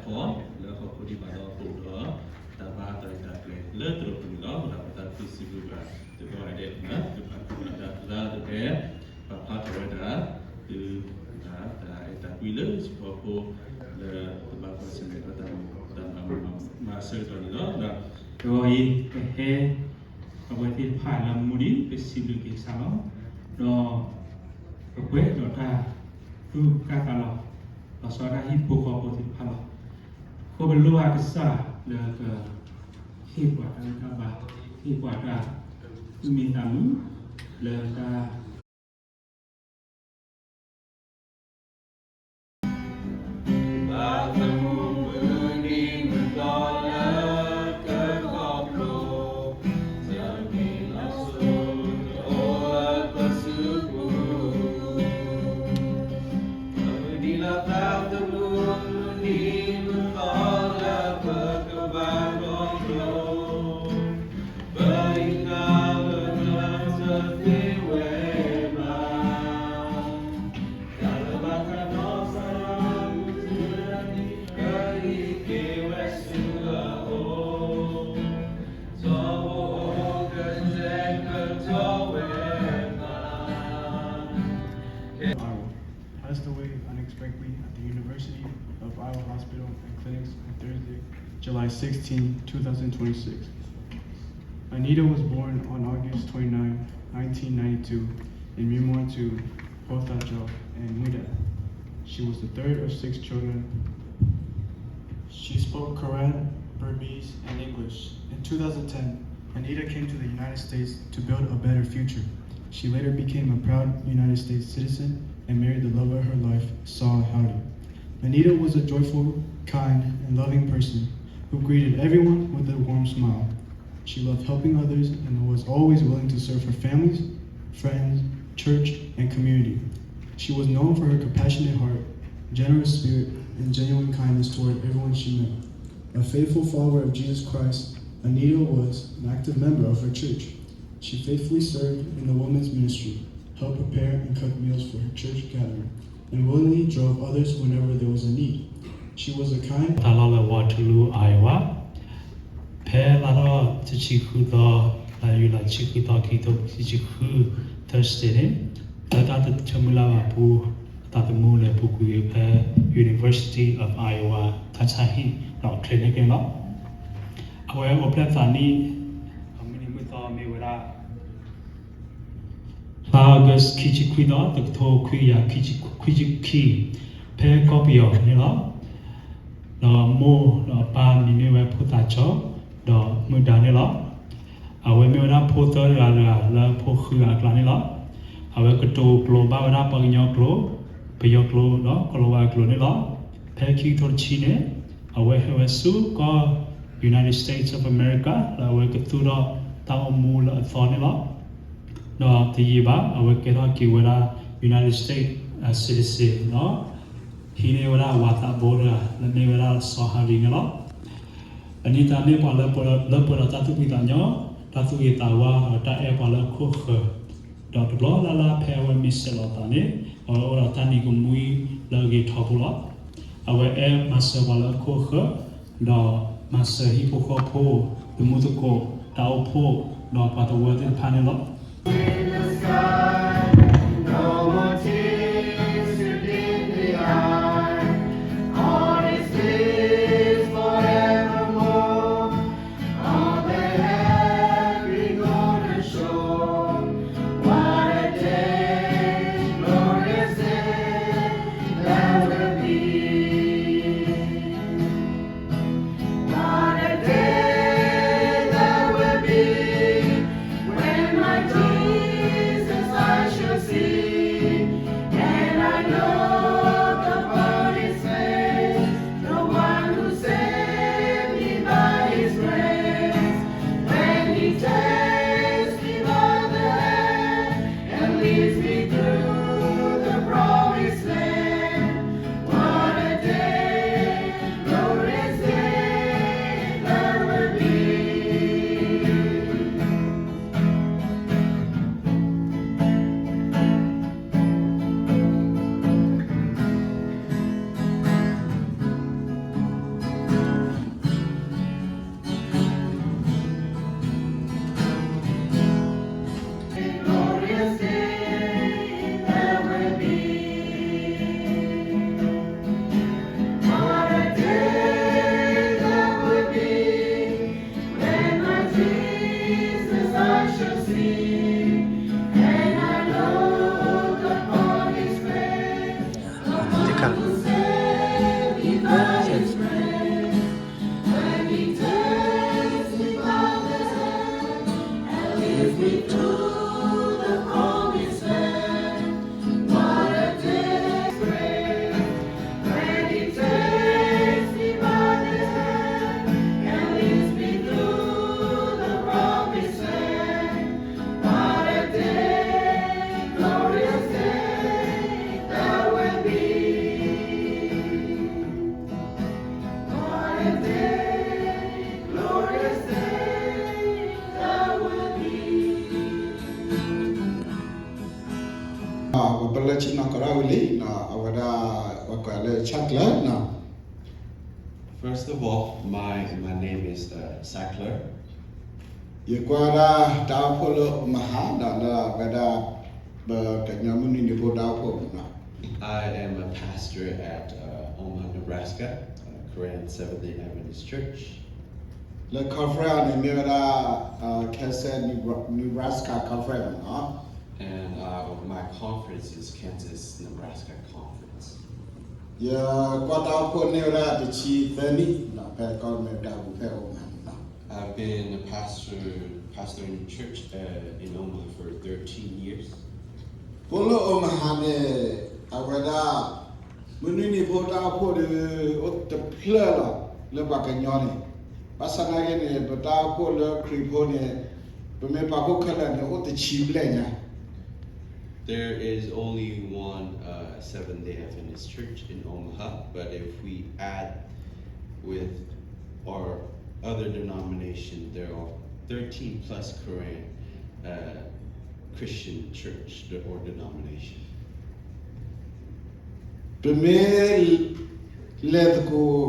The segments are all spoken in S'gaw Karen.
လၢဟီၣ်ခိၣ်ဒံးဘၣ်ဒီး ပအိၣ်ဒီးတၢ်ဘါတၢ်ရဲၣ်တၢ်ကျဲၤလၢတရူးပူၤန့ၣ်လီၤ. လၢပသးခုစံးဘျုးဘၣ် သကိးဂၤဒဲး လၢပာ်ဖျါထီၣ်ဝဲဒၣ်သရၣ်တဖၣ် ပာ်ဖျါထီၣ်ဝဲဒၣ် သုတၢ်အဲၣ်တၢ်ကွံလၢဟံၣ်ဖိဃီဖိ လၢတဘၣ်ကွၢ်ဆၢၣ်မဲာ်ဒီးတၢ်မၤမၤအဆၢကတီၢ်န့ၣ်လီၤ. ဒီးတဂီၤအံၤ ပဟဲ အဝဲသ့ၣ်တဖၣ်လၢမူဒံး ပစံးဘျုးက့ၤကစၢ်လီၤ. ဒီး ပကွဲးဒီးတၢ်သူၣ်ကၢ်သးလီၤ လီၤဆီဒၣ်တၢ်ဟံၣ်ဖိဃီဖိသ့ၣ်တဖၣ်လီၤ. အဃိပလိၣ်ဘၣ်ကစၢ်လၢက ဟ့ၣ်ပှၤတၢ်ဂံၢ်တၢ်ဘါ, ဟ့ၣ်ပှၤတၢ်သူၣ်မံသးမုာ် လၢတၢ် ဘၣ်သမူမုၢ်နံၤမုၢ်သီလၢကခီဖျိ တမ့ၢ်လီၤစိၤတအိၣ်လၢပစုပူၤ, တမ့ၢ်လၢသးသမူမုၢ်နံၤမုၢ်သီလၢပကဘၣ်ခီဖျိ ပဟံးဃာ်လၢတၢ်တသ့ဝဲဘၣ်. Passed away unexpectedly at the University of Iowa Hospital and Clinics on Thursday, July sixteenth, two thousand twenty-six. Anita was born on August twenty-ninth, nineteen ninety-two, in Mimaw to Pothacho and Muida. She was the third of six children. She spoke Karen, Burmese, and English. In two thousand ten, Anita came to the United States to build a better future. She later became a proud United States citizen and married the love of her life, Saw Howdy. Anita was a joyful, kind, and loving person who greeted everyone with a warm smile. She loved helping others and was always willing to serve her families, friends, church, and community. She was known for her compassionate heart, generous spirit, and genuine kindness toward everyone she met. A faithful follower of Jesus Christ, Anita was an active member of her church. She faithfully served in the women's ministry, helped prepare and cook meals for her church gathering, and willingly drove others whenever there was a need. She was a kind တၢ်လီၢ်လၢ Waterloo, Iowa, ဖဲလါထီၣ်တဆံဃုသီ, လါယူၤလံ တဆံဃုသီ ခံကထိခံဆံဃု Thursday န့ၣ်, လၢတၢ်တဆၢမုၢ်လၢ်ဘၣ်အပူၤ, အသးသမူလဲၤပူၤကွံာ်ဖဲ University of Iowa တၢ်ဆါဟံၣ် ဒီး clinic န့ၣ်လီၤ. အဝဲအိၣ်ဖျဲၣ်သးနံၣ် မုၢ်နံၤမုၢ်သီမ့ၢ်ဝဲဒၣ် လါအီကူး ခံဆံခွံသီ တကထိခွံကယၤခွံဆံခံ, ဖဲကီၢ်ပယီၤန့ၣ်လီၤ. ဒီးမိၢ်ဒီးပၢ်မံၤမ့ၢ်ဝဲဖိသၣ်စီၤ ဒီးမုၢ်ဒါန့ၣ်လီၤ. အဝဲမ့ၢ်ဝဲဒၣ်ဖိသၢဂၤတဂၤလၢဖိဃုဂၤအကျါန့ၣ်လီၤ. အဝဲကတိၤကျိာ်ဘၣ်ဝဲဒၣ်ပှၤကညီကျိာ်, ပယီၤကျိာ် ဒီးကီၢ်လၤဝါကျိာ်န့ၣ်လီၤ. ဖဲခံကထိတဆံန့ၣ် အဝဲဟဲဝဲဆူကီၢ် United States of America လၢအဝဲကသူၣ်ထီၣ်တၢ်အိၣ်မူလၢအသီန့ၣ်လီၤ. ဒီးတယံာ်ဘၣ် အဝဲကဲထီၣ်က့ၤဝဲဒၣ် United States citizen ဒီး ဟံးန့ၢ်ဝဲဒၣ်ဝၤသးဘိတဂၤ လၢမ့ၢ်ဝဲဒၣ်စီၤဟၤရံန့ၣ်လီၤ. အနံၤတၢ်န့ၣ် ပှၤလၢပှဲၤဒီးတၢ်သူၣ်ဖှံသးညီ, တၢ်သူၣ်ဂ့ၤသးဝါ ဒီးတၢ်အဲၣ်ပှၤလၢခိၣ်ဃၢၤ, ဒီးတဘျီလၢ်လၢ်ဖဲအဝဲမ့ၢ်ဆဲးလီၤအသးန့ၣ် အဝဲအိၣ်ဒီးတၢ်နံၤကမှံလၢအဂ့ၤထီဘိလီၤ. အဝဲအဲၣ်မၤစၢၤပှၤလၢအခိၣ်ဃၢၤ, ဒီးမၤစၢၤဟံၣ်ဖိဃီဖိ, သမူသကိး, တၢ်အိၣ်ဖှိၣ်, ဒီးပှၤသဝီသ့ၣ်တဖၣ်န့ၣ်လီၤ. ပလၢဆ့ၣ်နီၤ ကိးဒၣ်ဝံၤလံ, အဝဲဒၣ် ပှၤကိးလၢ Sackler နီၤ. First of all, my, my name is, uh, Sackler. ယကွၢ်ဝဲဒၣ်တၢ်အိၣ်ဖှိၣ်လၢ Omaha ဒီးလၢအဝဲဒၣ် ပကညီမုၢ်နွံနံၤဖိတၢ်အိၣ်ဖှိၣ်မနီၤ. I am a pastor at, uh, Omaha, Nebraska, uh, Karen Seventh-day Adventist Church. လၢ conference န့ၣ် မ့ၢ်ဝဲဒၣ် Kansas Nebraska conference မနီၤ. And, uh, my conference is Kansas Nebraska Conference. ယကွၢ်တၢ်အိၣ်ဖှိၣ်န့ၢ်ဝဲဒၣ်တဆံသၢနံၣ်နီၤ, ဖဲကီၢ်အမဲရကၤပူၤ ဖဲ Omaha နီၤ. I've been a pastor, pastoring church, uh, in Omaha for thirteen years. ပအိၣ်လၢ Omaha န့ၣ် အဝဲဒၣ် မုၢ်နွံနံၤဖိတၢ်အိၣ်ဖှိၣ်ဒီး အိၣ်တဖျၢၣ်လီၤ လၢပှၤကညီန့ၣ်. ဘၣ်ဆၣ်သနာ်က့န့ၣ် ပတၢ်အိၣ်ဖှိၣ်လၢခရံာ်ဖိန့ၣ် ပမ့ၢ်ပာ်ဖှိၣ်ခဲလၢာ်န့ၣ် အိၣ်တဆံဘျဲၣ်ညါ. There is only one, uh, Seventh-day Adventist church in Omaha, but if we add with our other denomination, there are thirteen plus Karen, uh, Christian church or denomination. ပမ့ၢ်လဲၤသကိး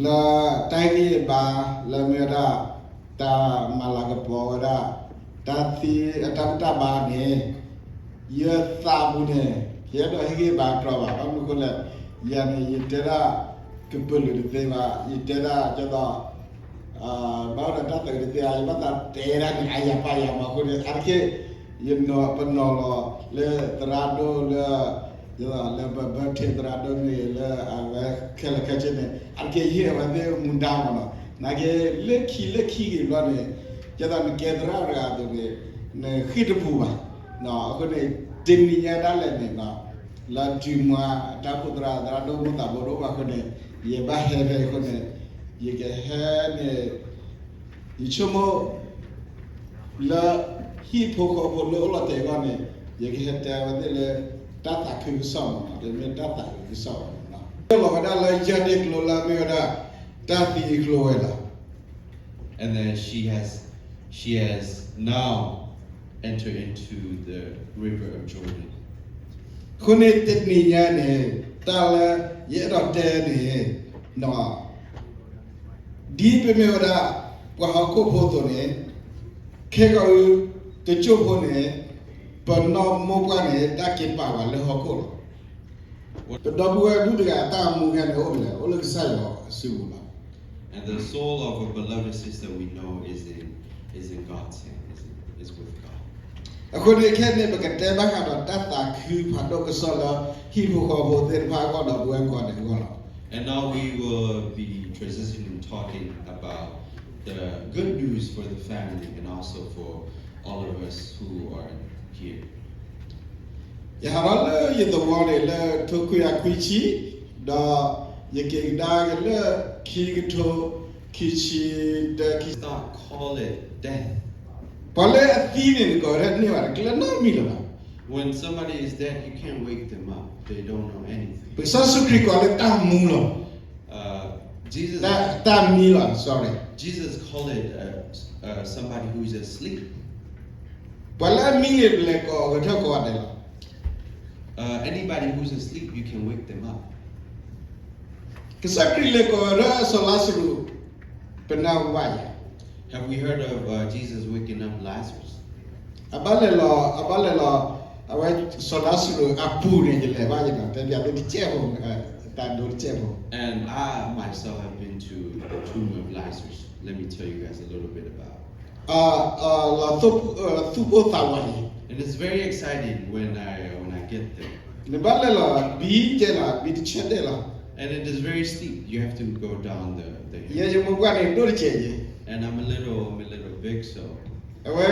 လၢတၢ်ဂ့ၢ်ဘါ လၢမ့ၢ်ဝဲဒၣ် တၢ်မၤလၤကပီၤဝဲဒၣ် တၢ်သံအတၢ်ဘူၣ်တၢ်ဘါန့ၣ် ယသးပူၤန့ၣ် ယအဲၣ်ဒိးဟ့ၣ်ဂံၢ်ဘါတြီဘၣ်. ဘၣ်မနုၤအဃိလဲၣ်, ယၤန့ၣ် ယတဲဒၣ်ကပၢၤလုာ်တသ့ဘၣ်, ယတဲဒၣ်ကၢ်သိး ဘၣ်အိၣ်ဒီးတၢ်သးအုးတသ့ဧါ, ယဘၣ်သးတဲဒၣ်န့ၣ် အယၤပာ်ယၤမးအဃိန့ၣ် အါတက့ၢ် ယနီၤပနီၤလီၤလၢသရၣ်ဒိၣ်လၢ လၢပဘၢထံသရၣ်ဒိၣ်န့ၣ် လၢအဝဲခဲလၢာ်ခဲဆ့န့ၣ် အါတက့ၢ်ယဟ့ၣ်အဝဲသ့ၣ်မူဒါမးနီၤ. နာ်က့ လၢခံလၢခံက့ၤဘျီန့ၣ် ကၢ်သိးနကဲသရၣ်တဂၤအသိးန့ၣ် နဃ့ၢ်တပူၤဘၣ်. အဃိန့ၣ် တနံၤညါဒၣ်လဲာ်န့ၣ်နီၤ လၢဒုးမွၤအတၢ်အိၣ်ဖှိၣ်သရၣ် သရၣ်ဒိၣ်မုၢ်သးဘိတအိၣ်ဘၣ်အဃိန့ၣ် ယဘၣ်ဟဲဖဲအဃိန့ၣ် ယကဟဲန့ၣ် ယဆိကမိၣ် လၢဟံၣ်ဖိဃီဖိလၢအိၣ်လီၤတဲာ်အဂီၢ်န့ၣ် ယကဟဲတဲအဝဲသ့ၣ်လၢ တၢ်သးခုကစီၣ်မးနီၤ, တမ့ၢ်တၢ်သးခုကစီၣ်ဘၣ်နီၤ. လီၤဝဲဒၣ်လၢယဲၢ်နံၣ်ကျိလၢအမ့ၢ်ဝဲဒၣ် တၢ်သံအကျိဝဲလီၤ. And then she has, she has now entered into the river of Jordan. အဃိန့ၣ်တနံၤညါန့ၣ် တၢ်လၢယအဲၣ်ဒိးတဲန့ၣ် ဒ်ပမ့ၢ်ဝဲဒၣ် ပှၤဟီၣ်ခိၣ်ဖိအသိးန့ၣ် ခဲကီၢ်အံၤ တစိၢ်ဖိန့ၣ် ပနီၢ်မိၢ်ပှၢ်န့ၣ် တၢ်က့ၤပာ်ဝဲလၢဟီၣ်ခိၣ်လီၤ. ပဒီပုၢ်ဝဲၢ်ဒူၣ်တဂၤအတၢ်မူခဲန့ၣ်အိၣ်ဖဲလဲၣ်, အိၣ်လၢကစၢ်ယွၤအစုပူၤလီၤ. And the soul of a beloved sister we know is in, is in God's hand, is, is with God. အဃိန့ၣ်ခဲန့ၣ် ပကတဲဘၣ်ဃးဒီးတၢ်သးခုဖးဒိၣ်ကစီၣ်လၢဟံၣ်ဖိဃီဖိသ့ၣ်တဖၣ်အဂီၢ်ဒီးပဝဲကိးဂၤဒဲးအဂီၢ်လီၤ. And now we will be transitioning talking about the good news for the family and also for all of us who are here. ယဟးထီၣ်လၢယသဝီန့ၣ်လၢထိခွံကယၤခွံဆံ, ဒီးယက့ၤကဒါက့ၤလၢ ခံကထိခံဆံတၢ ခံဆံ It's not call it death. ပှၤလၢအသံန့ၣ် နကိးဝဲဒၣ်တန့ၢ်ဘၣ်, တကျဲနီတမံၤလၢၤဘၣ်. When somebody is dead, you can't wake them up. They don't know anything. ပကစၢ်ယ့ၣ်ၡူးခရံာ်ကိးလၢတၢ်မူလီၤ. Uh, Jesus, တၢ်, တၢ်မံလီၤ, sorry. Jesus called it, uh, uh, somebody who's asleep. ပှၤလၢအမံန့ၣ် ပလဲၤကိးဂဲၤထၢၣ်ကိးဂၤဒဲးလီၤ. Uh, anybody who's asleep, you can wake them up. ကစၢ်ခရံာ်လဲၤကိးဝဲဒၣ်စီၤလါစရူး ပနၢ်ဟူဘၣ်ယၤ. Have we heard of, uh, Jesus waking up Lazarus? အဘၣ်လဲၤလီၤ, အဘၣ်လဲၤလီၤ, အဝဲစီၤလါစရူးအပူၤန့ၣ် ယလဲၤဘၣ်ယၤနီၤ, တဲပၠးသုတစဲးဖိ, တၢ်ဒိတစဲးဖိ. And I myself have been to the tomb of Lazarus. Let me tell you guys a little bit about လီၤသူၣ်ဖိသးဝးအံၤ. And it's very exciting when I, when I get there. နဘၣ်လဲၤလီၤ ဘံကဲလီၤ, ဘံတဆဲးတဲလီၤ. And it is very steep. You have to go down the, the hill. ယဲယမိၢ်ပှၢ်န့ၣ် ဒိၣ်တစဲးယဲ. And I'm a little, I'm a little big, so. အဝဲ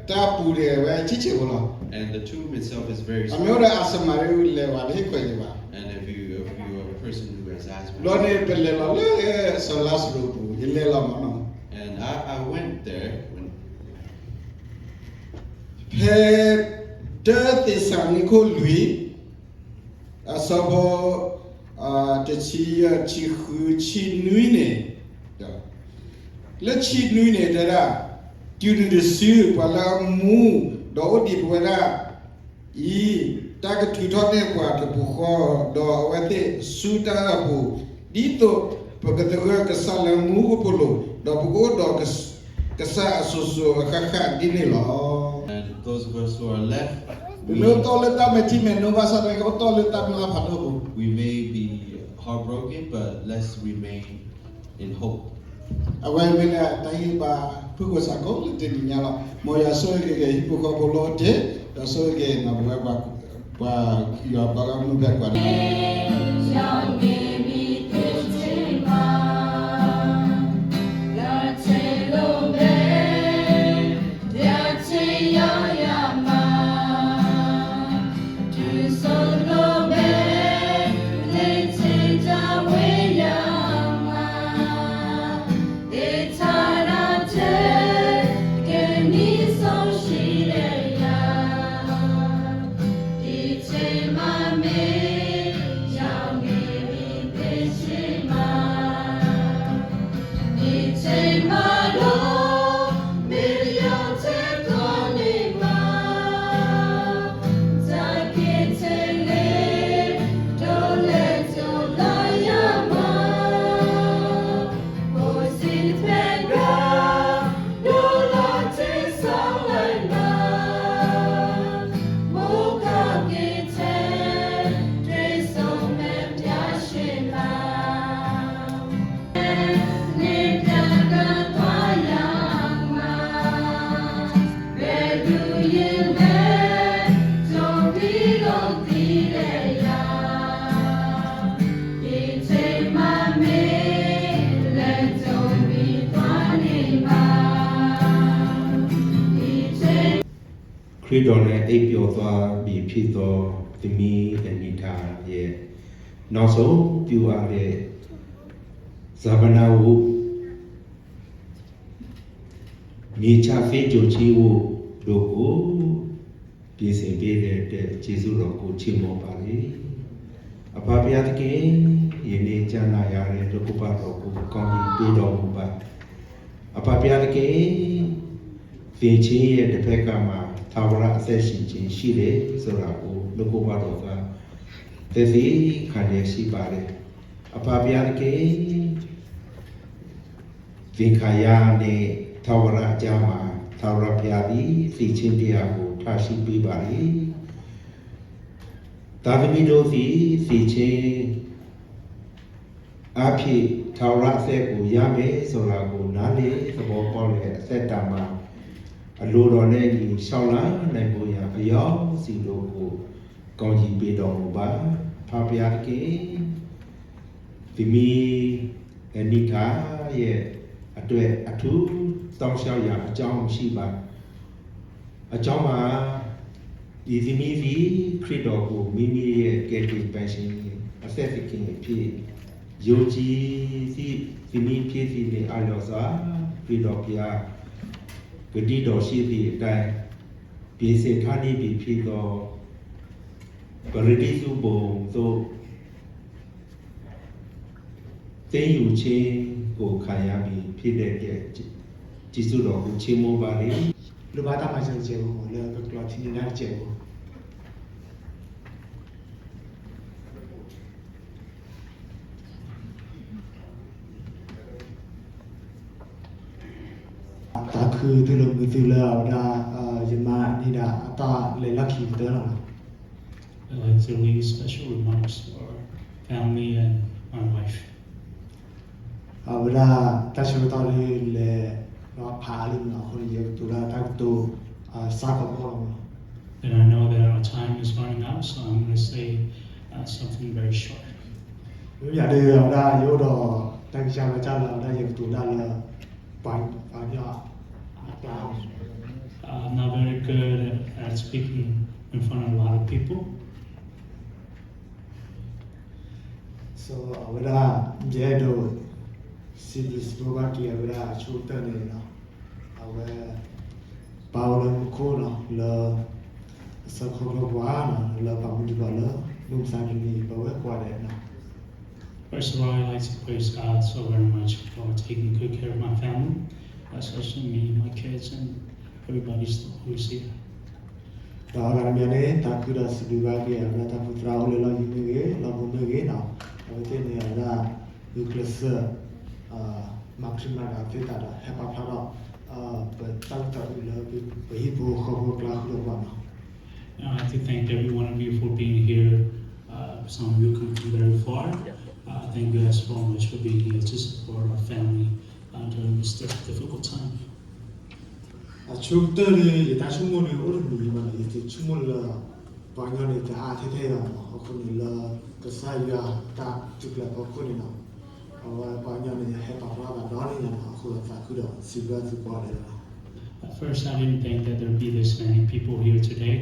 တၢ်ပူၤန့ၣ် အဝဲဆံးဆံးဖိလီၤ. And the tomb itself is very small. အမ့ၢ်ဝဲဒၣ်အစမၤရံလၢၤဝဲ တဟ့ၣ်ခွဲးယၤဘၣ်. And if you, if you are a person who has asthma. ဘျီန့ၣ် ပလဲၤလီၤလၢစီၤလါစရူးအပူၤ, ယလဲၤလီၤမးနီၤ. And I, I went there when ဖဲတၢသ့းစၤလနံခိၣ်လွံၢ် အဆၢဖိ, အ တဆံယဲၢ် ဆံဃု ဆံနွံန့ၣ်, လၢဆံနွံန့ၣ်တဲဒၣ်, တုၤနုၤတစု ပှၤလၢအမူ ဒီးအိၣ်ဒံးပဝဲဒၣ်အံၤ, တၢ်ကထုးထီၣ်န့ၢ်ပှၤတပူၤဃီ, ဒီးအဝဲသ့ၣ်ဆူတၢ်အၢၣ်အပူၤ, ဒ်သိးပကသဂၢၢ်ကစၢ်လၢမူကပိာ်လိၤ, ဒီးပကအိၣ်ဒီးကစၢ်အစိၤစိၤအဃၣ်ဃၣ်ဒ်န့ၣ်လီၤ. And those of us who are left, ပမ့ၢ်အိၣ်တီၢ်လၢတၢ်မဲာ်ထံမဲာ်နိဘၣ်ဆၣ် ပကအိၣ်တီၢ်လၢတၢ်မုၢ်လၢ်ဖးဒိၣ်အပူၤ, we may be heartbroken, but let's remain in hope. အဝဲမ့ၢ်ဒၣ်တၢ်ဟ့ၣ်ဘါဖုၣ်ကိာ်စးကိးလၢတနံၤညါလီၤ. မ်ယွၤဆိၣ်ဂ့ၤက့ၤဟံၣ်ဖိဃီဖိလၢအအိၣ်တ့ၢ်, ဒီးဆိၣ်ဂ့ၤက့ၤပဝဲပှၤ ပှၤယွၤဘါကမုၢ်ဖဲကွၢ်န့ၣ် ခရံာ်ဒီးနအဲၣ်ပျီၢ်သွါဘ့ၣ်ဖံးသီ သမံသမိးအနံၣ်ထါယဲၢ်, နီၢ်စိၤပျူၤအါလဲၣ်, စၢ်ပနၢ်ဟူ မြေခြားသစ်ကြို ချီးအိၣ်ဒိၣ်ကိး ပြင်ဆင်ပေးတဲ့အတွက် ကျေးဇူးတော်ကို ချီးမွမ်းပါတယ်. အဖဖခင်သခင်, ယနေ့ကြားနာရတဲ့ နှုတ်ကပတ်တော်ကို ကောင်းကြီးပေးတော်မူပါ. အဖဖခင်သခင်, သီချင်းရဲ့တစ်ဖက်ကမှာ ထာဝရအသက်ရှင်ခြင်းရှိတယ်ဆိုတာကို နှုတ်ကပတ်တော်က သက်သေခံလျက်ရှိပါတယ်. အဖဖခင်သခင်, သင်္ခါရနှင့် ထာဝရအကြားမှာ ထာဝရဘုရားသည် သီချင်းတရားကို ထားရှိပေးပါသည်. သားသမီးတို့သည် သီချင်း အားဖြင့် ထာဝရအသက်ကို ရမယ်ဆိုတာကို နားလည်သဘောပေါက်လျက် အသက်တာမှာ အလိုတော်နဲ့အညီ လျှောက်လှမ်းနိုင်ဖို့ရာ အယောင်စီတို့ကို ကောင်းကြီးပေးတော်မူပါ။ ဖဖခင်သခင်, သမီးအနံၣ်ထါရဲ့အတွက် အထူးတောင်းလျှောက်ရာအကြောင်းမရှိပါ။ အကြောင်းမှာ ဒီသမီးသည် ခရစ်တော်ကို မိမိရဲ့ကယ်တင်ပိုင်ရှင်အသက်သခင်အဖြစ် ယုံကြည်သည့်သမီးဖြစ်သည်နှင့် အလျော်စွာ ခရစ်တော်ဘုရား ကတိတော်ရှိသည့်အတိုင်း ပြင်ဆင်ထားနှင့်ပြီဖြစ်သော ပရဒိသုဘုံသို့ သင်ယူခြင်းကိုခံရပြီဖြစ်တဲ့အတွက် ကျေးဇူးတော်ကိုချီးမွမ်းပါတယ်။ လိၣ်ဘၣ်တၢ်မၤစၢၤတစဲးဖိ လၢကကျိးထံန့ၢ်ဒၣ်တစဲးဖိ သးခုသုလၢမုာ်သုလၢအဝဲဒၣ် ယမါန့ၢ်ဒၣ်အတၢ်လဲၤလီၢ်ခံကတၢၢ်လီၤ. I'd like to leave special remarks for family and my wife. အဝဲဒၣ်တၢ်ဆၢကတီၢ်လၢလဲၤဖးလံမး အဃိန့ၣ် ယကတိၤဒၣ်တၢ်ကတိၤ စးထီၣ်ဘီၣ်လီၤမး. And I know that our time is running out, so I'm going to say something very short. မ့ၢ်ယၤဒီး အဝဲဒၣ်ယအိၣ်ဒီးတၢ်ကစၢ်ဝဲတၢ်လၢ အဝဲဒၣ်ယကတိၤဒၣ်လၢ ပှၤပှၤညီအကျါ I'm not very good at, at speaking in front of a lot of people. So အဝဲဒၣ် ယအဲၣ်ဒိး စံးဘျုးစံးဖှိၣ်ဘၣ်က့ၤ အဝဲဒၣ်အဆိကတၢၢ်န့ၣ်လီၤ. အဝဲ ပၢ်အိၣ်လၢမူခိၣ်လီၤ လၢ အဆၢခီဖျိပှၤလီၤ လၢပာ်မူဒံးပှၤလၢ မုၢ်မဆါတနံၤ ပဝဲကိးဂၤဒဲးလီၤ. First of all, I'd like to praise God so very much for taking good care of my family, especially me, my kids, and everybody who's here. ဒီးအဂၤတမံၤန့ၣ် သးခုဒီးစံးဘျုးဘၣ်က့ၤ အဝဲဒၣ်တၢ်ဖုသရၣ်အိၣ်လၢလီၢ်ယံၤမ့ၢ်ဂ့ၤ, လီၢ်ဘူးမ့ၢ်ဂ့ၤနီၤ, အဝဲသ့ၣ်န့ၣ် အဝဲဒၣ် ဂုာ်ကျဲးစၢး မၤချံးမၤတၢ်သ့တၢ်ဒီး ဟဲပာ်ဖျါထီၣ် ပတၢ်လၢတၢ်အုၣ်လၢ ပဟံၣ်ဖိဃီဖိအကျါဃုာ်ဒီးပှၤနီၤ. I have to thank every one of you for being here. Uh, some of you come from very far. Uh, thank you guys so much for being here to support our family uh, during this diff- difficult time. အဆိကတၢၢ်န့ၣ် ယတၢ်ဆိကမိၣ်န့ၣ် အိၣ်တမံၤမးနီၤ, ယတဆိကမိၣ်လၢ ပှၤကညီန့ၣ် တအါထဲထဲအံၤဘၣ်နီၤ, အဃိန့ၣ်လၢ ကစၢ်ယွၤတၢ်ထူၣ်ဖျဲးအဖီခိၣ်န့ၣ်နီၤ, အဝဲပှၤကညီန့ၣ် ဟဲပာ်ဖျါသးဒီနံၣ်ညါနီၤ, အဃိဒီးသးခုဒီးစံးဘျုးဘၣ်သုကိးဂၤဒဲးလီၤ. At first, I didn't think that there'd be this many people here today,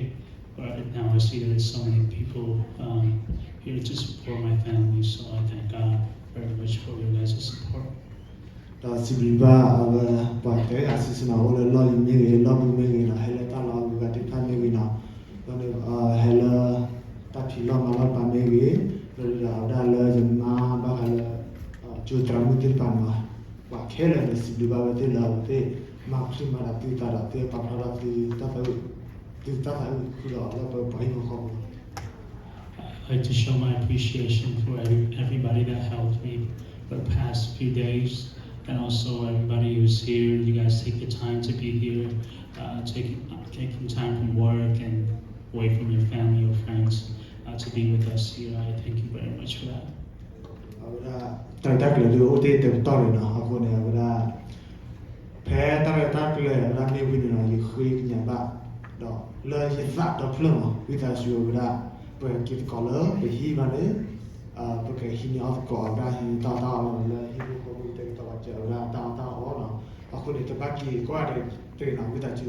but now I see that there's so many people um, here to support my family, so I thank God very much for your guys' support. ဒီးစံးဘျုးဘၣ်အဝဲ ပှၤတဂၤစုာ်စုာ်နီၤ, အိၣ်လၢလီၢ်ယံၤမ့ၢ်ဂ့ၤ, လီၢ်ဘူးမ့ၢ်ဂ့ၤနီၤ, ဟဲလၢတၢ်လီၢ်အဂုၤအဂၤသ့ၣ်တဖၣ်မ့ၢ်ဂ့ၤနီၤ, ဒီး ဟဲလၢ တၢ်ဖံးလီၢ်မၤလီၢ်တဖၣ်မ့ၢ်ဂ့ၤ, ဒီးအဝဲဒၣ်လၢယမါဘၣ်ဃးလၢ ကၠိသရၣ်မုၣ်သ့ၣ်တဖၣ်န့ၣ်, ပှၤခဲလၢာ်န့ၣ် စံးဘျုးဘၣ်ဝဲသ့ၣ်လၢအဝဲသ့ၣ် မၤချံးမၤတၢ်သုသးဒီး သုပာ်ဖျါထီၣ်သုတၢ်သးအုး, သုတၢ်သးအုးဃုာ်ဒီးလၢပပှၤဟံၣ်ဖိဃီဖိ I'd like to show my appreciation for every, everybody that helped me for the past few days, and also everybody who's here. You guys take the time to be here, uh, taking, taking time from work and away from your family or friends uh, to be with us here. I thank you very much for that. အဝဲဒၣ် တၢ်ရဲၣ်တၢ်ကျဲၤဒုးအိၣ်တ့ၢ်တပတီၢ်န့ၣ်နီၤ, အဃိန့ၣ် အဝဲဒၣ် ဖဲတၢ်ရဲၣ်တၢ်ကျဲၤဝဲဒၣ်မ့ၢ်ဝံၤန့ၣ်နီၤ, ယဃ့ကညးဘၣ် ဒီးလၢယသးဒီဖျၢၣ်မး, ဝံသးစူၤဝဲဒၣ် ပက့ၤသကိးလၢပဟံၣ်ဘၣ်န့ၣ်, ပကဟံးန့ၢ်အီၣ်သကိးဝဲဒၣ် ဟံးန့ၢ်တၢ်အီၣ်တၢ်အီလီ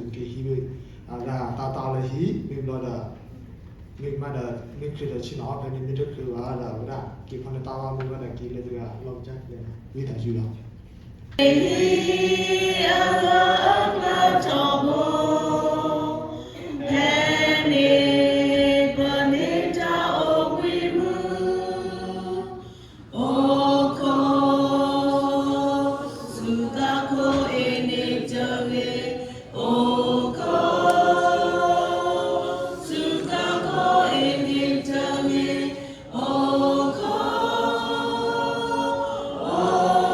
ၤ, လၢဟံၣ်ဖိဃီဖိတဲာ်ကတီၤပာ်စၢၤဝဲဒၣ်တၢ်အီၣ်တၢ်အီလီၤ. အဃိန့ၣ် တဘၣ်က့ၤကွၢ်တဂ့ၤနီၤ, ဝံသးစူၤက့ၤဟံးဝဲ အဝဲဒၣ်တၢ်အီၣ်တၢ်အီလၢဟံၣ်, မ့ၢ်ဘျီဒီး မ့ၢ်ကမၣ်ဒီး မ့ၢ်ချုးဒီးဆ့ၣ်နီၤအီၣ်ဖဲန့ၣ်, မ့ၢ်တချုးဘၣ်ဒီး အဝဲဒၣ်က့ၤ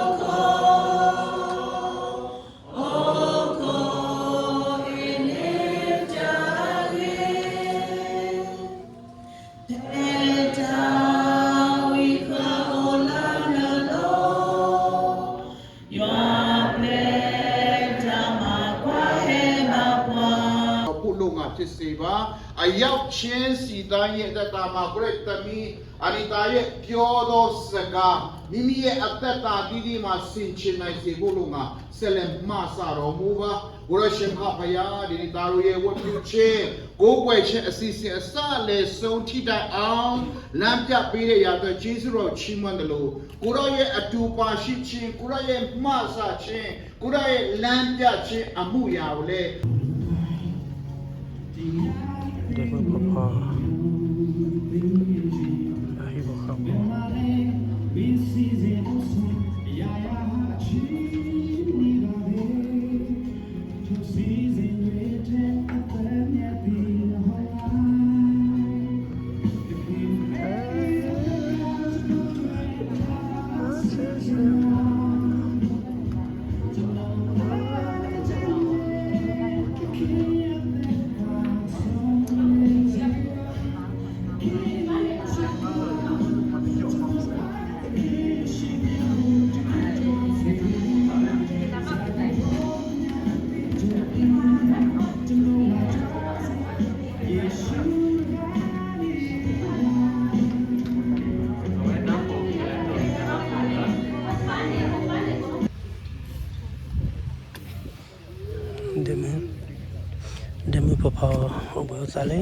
ဖီန့ၢ်တၢ်အီၣ်မ့ၢ်ဘၣ်ဒီး က့ၤလၢတဂၤလီၢ်ကစၢ်ကျဲနီၤ, ဝံသးစူၤလီၤ. Yua pla ta ma kwa he ma kwa. ผู้ลงอาจจะเสียว่า အယောက်ချင်းစီတိုင်းရဲ့ အသက်တာမှာ ကိုယ်တမံၤ အနီတာရဲ့ ပြောသောစကား မိမိရဲ့အသက်တာဒ်ဒီးမှာ ဆင်ခြင်နိုင်စေဖို့ လူငါ ဆက်လက်မဆာတော်မူပါ။ ကိုယ်တော်ရှင်မဟာဖခင် ဒီနေ့သားတို့ရဲ့ဝတ်ပြုခြင်း ကိုးကွယ်ခြင်းအစီအစဉ် အစလယ်ဆုံးထိတိုင်အောင် လမ်းပြပေးတဲ့ရာအတွက် ကျေးဇူးတော်ချီးမွမ်းသလို ကိုယ်တော်ရဲ့အတူပါရှိခြင်း ကိုယ်တော်ရဲ့မဆာခြင်း ကိုယ်တော်ရဲ့လမ်းပြခြင်းအမှုရာကိုလည်း ဒီးပဖီဖီ အဟံၣ်ဖိဃီဖိ ဒဲမုၣ်ဖီဖီ အိၣ်ဘှံးအိၣ်သါလံ.